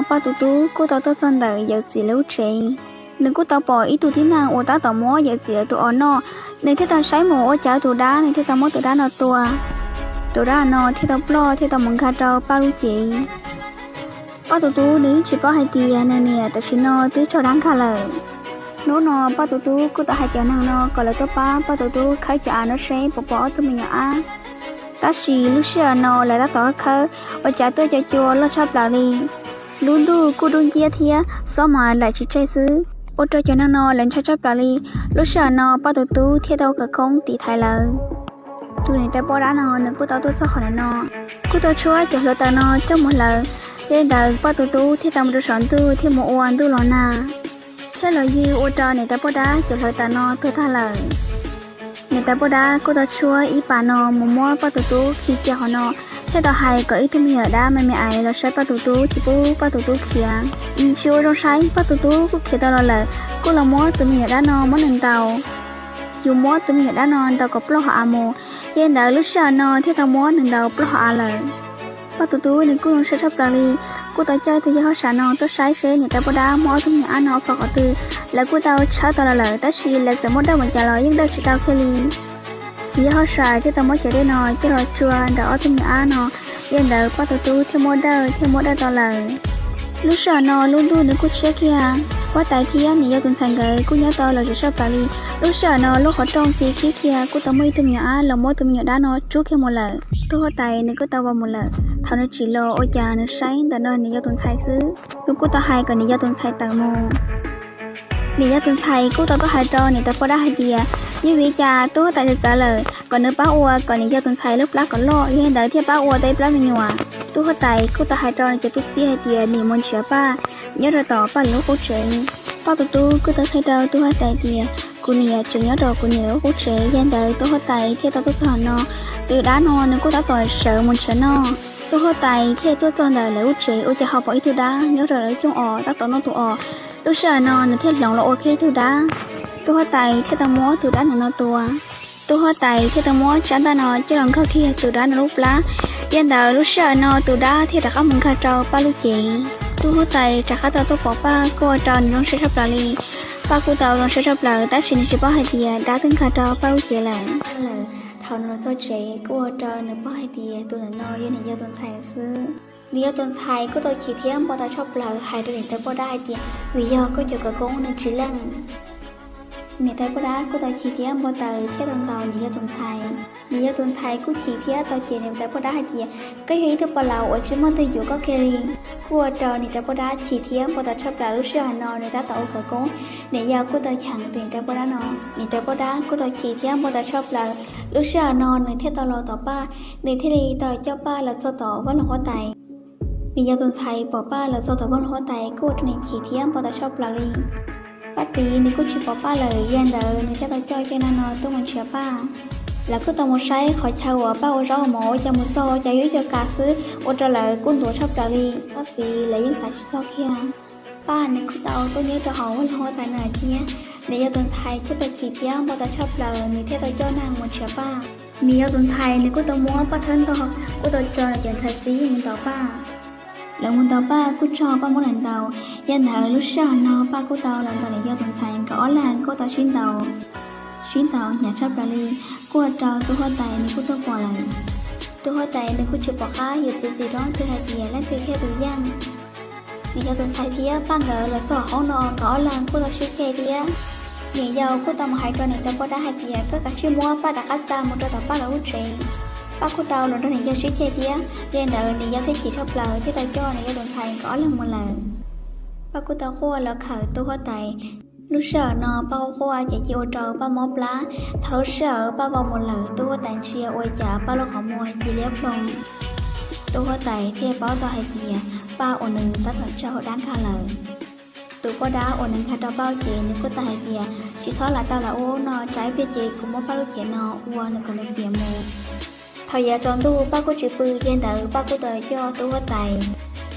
Paj tus tub kuj tau tuaj txog ntawm yawm txiv lawv lub tsev. Nws kuj tau pom ib tug tib neeg uas tab tom muab yawm txiv lawv tus os noj. Nws thiaj tau saib mus ua cas tus dab, nws thiaj tau muab tus dab no tua. Tus dab no thiaj tau ploj thiaj tau mus nkag rau Paj lub cev. Paj tus tub nws yeej tsis paub hais tias nws niam tam sim no twb raug dab nkag lawm. Hnub no Paj tus tub kuj tau hais cov neeg no kom lawv tuaj pab Paj tus tub khawb cov av no seb puas pom ob tug me nyuam ab. Tab sis lub sij hawm no lawv tab tom khawb, ua cas tuaj cov cua loj tshaj plaws li. Lub ntuj kuj dub nciab thiab xob mas laim tsis tseg xwb, ua rau cov neeg no lawv ntshai tshaj plaws li. Lub sij hawm no Paj tus tub thiaj tau ua khawv koob tiv thaiv lawv. Tus niam tais poj dab no nws kuj tau tuaj txog qhov ntawm no, kuj tau tshuab cov hluav taws no coj mus hlawv. Yog li ntawd Paj tus tub thiaj tau mus rau saum ntuj thiaj mus ua ntuj los nag, thiaj los yog ua rau niam tais poj dab cov hluav taws no tuag tag lawm. Niam tais poj dab kuj tau tshuab ib pas no mus muab Paj tus tub khi cia hauv no, thiaj tau hais kom ib tug me nyuam dab me me ais los saib Paj tus tub, tsis pub Paj tus tub khiav. Nws tsis ua zoo saib, Paj tus tub kuj khiav tau los lawm, kuj los muab tus me nyuam dab no muab nws ntaus. Yus muab tus me nyuam dab no ntaus kom ploj hauv av mus. Yog li ntawd lub sij hawm no thiaj tau muab nws ntaus ploj hauv av lawm. Paj tus tub nws kuj zoo siab tshaj plaws li, kuj tau coj tus yawg hauj sam no tuaj saib seb niam tais poj dab muab ob tug me nyuam ab no faus qhov twg. Lawv kuj tau tshawb tau los lawm, tab sis lawv txawm muab dawj mus cas los yeej dawj tsis tau kiag li. Txiv yawg hauj sam thiaj tau muab cov dej no coj los tsua ntawm ob tug me nyuam ab no. Yog li ntawd Paj tus tub thiaj muab dawj thiaj muab dawj tau lawm. Lub sij hawm no lub ntuj nws kuj tshiab kiag, huab tais thiab niam yau tus ntxhais nkawd kuj nyob tau lom zem tshaj plaws li. Lub sij hawm no lub qhov rooj ci khib kiag, kuj tau muaj ib tug me nyuam ab los muab tus me nyuam dab no rub kiag mus lawm. Tub huab tais nws kuj tau vau mus lawm. Thaum nws tsim los ua cas nws saib ntawm no niam yau tus ntxhais xwb, nws kuj tau hais kom niam yau tus ntxhais tawm mus. Niam yau tus ntxhais kuj tau tuaj hais rau niam tais poj dab hais tias, yog vim li cas tub huab tais txawv txawv lawm, kom nws pab ua kom niam yau tus ntxhais lub plab kom loj, yog li ntawd thiaj pab ua tau ib plab me nyuam. Tub huab tais kuj tau hais rau nws cov tub txib hais tias nim mus nrhiav Paj nyob rau tom Paj lawv lub qub tsev. Paj tus tub kuj tau qhia rau tub huab tais tias, kuv niam tseem nyob rau kuv niam lawv lub qub tsev. Yog li ntawd tub huab tais thiaj tau tuaj txog no. Tus dab no nws kuj tab tom sawv mus nrhiav noj. Tub huab tais thiaj tuaj txog ntawm lawv lub tsev, ua cas ho pom ib tug dab nyob rau lawv lub cooj os tab tom noj tus os. Lub sij hawm no nws thiaj hloov los ua kiag ib tug dab. Tub huab tais thiaj tau muab tus dab no tua. Tub huab tais thiaj tau muab tsab ntaj no coj los nkaug kiag tus dab no lub plab. Yog li ntawd lub sij hawm no tus dab thiaj rov qab mus nkag rau Paj lub cev. Tub huab tais rov qab tau tuaj pom Paj kuj ua rau nws zoo siab tshaj plaws li. Paj kuj tau zoo siab tshaj plaws tab sis nws tsis paub hais tias dab twb nkag rau Paj lub cev lawm. Thaum nws los txog tsev kuj ua rau nws paub hais tias tus ntawm no yog niam yau tus ntxhais xwb. Niam yau tus ntxhais kuj tau chim thiab npau taws tshaj plaws hais rau niam tais poj dab hais tias, vim yog koj cov khawv koob nws tsis leej. Niam tais poj dab kuj tau chim thiab npau taws thiab tau ntaus niam yau tus ntxhais. Niam yau tus ntxhais kuj chim thiab tau cem niam tais poj dab hais tias, koj yog ib tug poj laus uas tsis muaj leej twg yuav koj kiag li. Kuj ua rau niam tais poj dab chim thiab npau taws tshaj plaws. Lub sij hawm no nws tab tom ua khawv koob, niam yau kuj tau cheem tus niam tais poj dab no. Niam tais poj dab kuj tau chim thiab npau taws tshaj plaws. Lub sij hawm no nws thiaj tau los tom Paj, nws thiaj li tau los coj Paj los txog tom vaj loog huab tais. Niam yau tus ntxhais pom Paj los txog tom vaj loog huab tais kuj ua rau nws chim thiab npau taws tshaj plaws li. Paj txiv nws kuj tsis pom Paj lawm, yog li ntawd nws thiaj tau coj cov neeg no tuaj mus nrhiav Paj. Lawv kuj tau mus saib qhov chaw uas Paj ua zaub ua mov, ua cas mus txog ua cas yog ib co kas xwb, ua rau lawv kuj ntuav tshaj plaws li. Paj txiv lawv yeej xav tsis txog kiag. Paj nws kuj tau tuaj nyob rau hauv vaj loog huab tais no lawm thiab. Niam yau tus ntxhais kuj tau chim thiab npau taws tshaj plaws, nws thiaj tau coj neeg mus nrhiav Paj. Niam yau tus ntxhais nws kuj tau muab Paj thawb ntog, kuj tau tso nws cov ntxhais txib mus ntaus Paj. Lawv mus ntaus Paj kuj tso Paj muab lawv ntaus. Yog li ntawd lub sij hawm no Paj kuj tau los ntaus niam yau tus ntxhais, nkawd ob leeg kuj tau sib ntaus, sib ntaus hnyav tshaj plaws li, kuj ua rau tub huab tais nws kuj tuaj pom lawm. Tub huab tais nws kuj tsis pom qab yuav txiav txim rau leej twg hais tias leej twg thiaj tus yeej. Niam yau tus ntxhais thiab Paj nkawd los txog hauv no nkawd ob leeg kuj tau sib ceg thiab. Niam yau kuj tau mus hais rau niam tais poj dab hais tias koj kav tsij muab Paj rov qab xa mus rau tom Paj lawv lub tsev. Paj kuj tau los nrog niam yau sib ceg thiab, yog li ntawd niam yau thiaj chim tshaj plaws thiaj tau coj niam yau tus ntxhais nkawd ob leeg mus lawm. Paj kuj tau quaj los khawm tub huab tais. Lub sij hawm no Paj quaj quaj ces cia ua rau Paj mob plab. Thaum lub sij hawm Paj vau mus lawm, tub huab tais ntsia ua cas Paj lub qhov muag ci liab ploog. Tub huab tais thiaj paub tau hais tias Paj uas nws tab tom raug dab nkag lawm. Tus poj dab uas nws nkag rau Paj lub cev nws kuj tau hais tias tsis txhob lam tau lam ua no, tsam ib pliag ces kuv muab Paj lub cev no ua nws kom nws piam mus. Thaum yav tsaus ntuj Paj kuj tsis pw, yog li ntawd Paj kuj tau coj tub huab tais.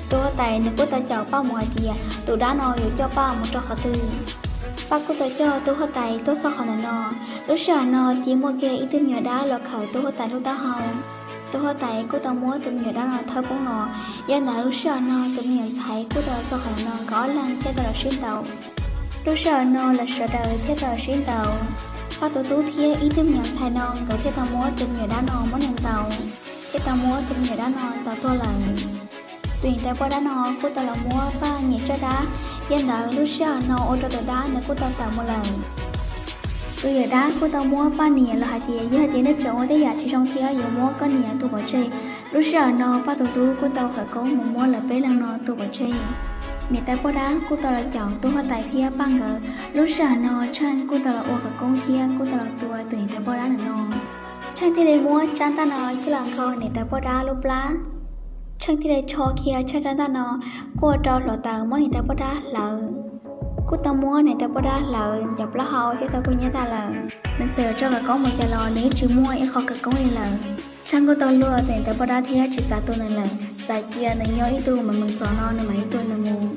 Tub huab tais nws kuj tau caum Paj mus hais tias tus dab no yuav coj Paj mus rau qhov twg. Paj kuj tau coj tub huab tais tuaj txog qhov ntawm no. Lub sij hawm no cia muaj kiag ib tug me nyuam dab los khawm tub huab tais lub taub hau. Tub huab tais kuj tau muab tus me nyuam dab no thawb poob los. Yog ntawd lub sij hawm no tus me nyuam ntxhais kuj tau los txog qhov no, nkawd ob leeg thiaj tau los sib ntaus. Lub sij hawm no lawv sawv daws thiaj tau los sib ntaus. Paj tus tub thiab ib tug me nyuam ntxhais no nkawd thiaj tau muab tus me nyuam dab no muab nws ntaus, thiaj tau muab tus me nyuam dab no ntaus tuag lawm. Tus niam tais poj dab no kuj tau los muab Paj niam caj dab. Yog ntawd lub sij hawm no ua rau tus dab nws kuj tau tawm mus lawm. Tus yawm dab kuj tau muab Paj niam los hais tias, yog hais tias nej tseem ua tej yam tsis zoo thiab yuav muab koj niam tua pov tseg. Lub sij hawm no Paj tus tub kuj tau khawv koob mus muab lawv peb leeg no tua pov tseg. Niam tais poj dab kuj tau los caum tub huab tais thiab Paj nkawd. Lub sij hawm no Tsheej kuj tau los ua khawv koob thiab kuj tau los tua tus niam tais poj dab ntawm no. Tsheej thiaj li muab tsab ntaj no coj los nkaug niam tais poj dab lub plab. Tsheej thiaj li tsho kiag tsab ntaj no, kuj ua rau hluav taws muab niam tais poj dab hlawv. Kuj tau muab niam tais poj dab hlawv cov plaub hau thiab tau kuj nyab tag lawm. Nws txawm tso khawv koob mus cas los nws yeej tsis muaj ib qho khawv koob li lawm. Tsheej kuj tau luag tus niam tais poj dab thiab tsis xav tua nws lawm, xav cia nws nyob ib tug mas meem txom no nws mam li tua nws mus.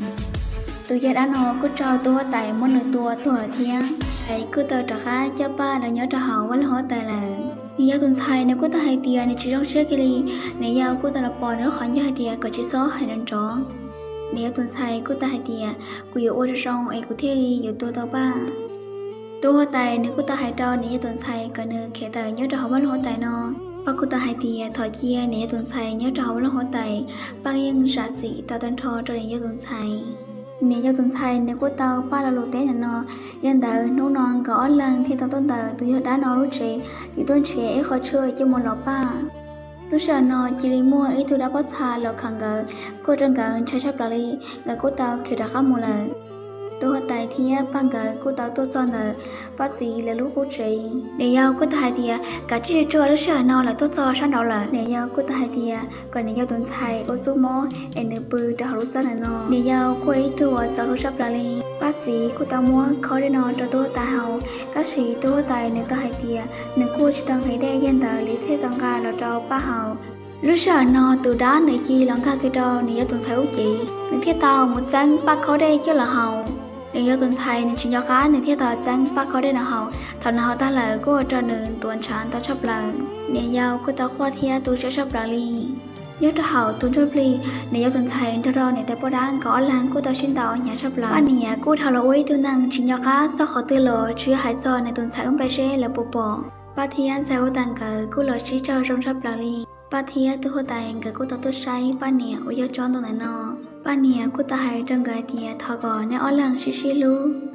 Tus yawm dab no kuj raug tub huab tais muab nws tua tuag lawm thiab. Tais kuj tau rov qab coj Paj los nyob rau hauv vaj loog huab tais lawm. Niam yau tus ntxhais nws kuj tau hais tias nws tsis zoo siab kiag li. Niam yau kuj tau los pom nws lub qhov ncauj hais tias kom tsis txhob hais nrov nrov. Niam yau tus ntxhais kuj tau hais tias, kuv yuav ua zoo zoo es kuv thiaj li yuav tua tau Paj. Tub huab tais nws kuj tau hais rau niam yau tus ntxhais kom nws khiav tawm nyob rau hauv vaj loog huab tais no. Paj kuj tau hais tias thov cia niam yau tus ntxhais nyob rau hauv vaj loog huab tais, Paj yeej zam txim tau tag nrho rau niam yau tus ntxhais. Niam yau tus ntxhais nws kuj tau Paj lo lus teb ntawm no. Yog ntawd hnub no nkawd ob leeg thiaj tau tuaj ntawm tus yawg dab no lub tsev, yuav tuaj nrhiav ib qho tshuaj coj mus lom Paj. Lub sij hawm no cia li muaj ib tug dab pob txha los khawm nkawd, kuj ua rau nkawd ntshai tshaj plaws li. Nkawd kuj tau khiav rov qab mus lawm. Tub huab tais thiab Paj nkawd kuj tau tuaj txog ntawm Paj txiv lawv lub qub tsev. Niam yau kuj tau hais tias kav tsij tsuag, lub sij hawm no lawv tuaj txog sab nraud lawm. Niam yau kuj tau hais tias kom niam yau tus ntxhais ua txuj mob es nws pw rau hauv lub txaj ntawm no. Niam yau kuj ua ib tug uas txaus hlub tshaj plaws li. Paj txiv kuj tau muab khob dej no rau tub huab tais haus, tab sis tub huab tais nws tau hais tias nws kuj tsis tau nqhis dej, yog ntawd li thiaj tau nqa los rau Paj haus. Lub sij hawm no tus dab nws cia li los nkag kiag rau niam yau tus ntxhais lub cev, nws thiaj tau mus txeeb Paj khob dej coj los haus. Niam yau tus ntxhais nws tsis nco qab, nws thiaj tau txeeb Paj khob dej no haus. Thaum nws haus tag lawm kuj ua rau nws ntuav ntshav ntau tshaj plaws. Niam yau kuj tau quaj thiab tu siab tshaj plaws li. Nyob rau hauv tus ntsuj plig, niam yau tus ntxhais nrog rau niam tais poj dab nkawd ob leeg kuj tau sib ntaus hnyav tshaj plaws. Paj niam kuj dhau los ua ib tug neeg tsis nco qab txog qhov twg los tsuas yog hais txog nws tus ntxhais lub npe seb lawv puas pom. Paj thiab ntxhais huab tais nkawd kuj los sib raug zoo tshaj plaws li. Paj thiab tub huab tais nkawd kuj tau tuaj saib Paj niam uas yog tsob ntoo ntawm no. Paj niam kuj tau hais rau nkawd hais tias thov kom nej ob leeg sib sib hlub.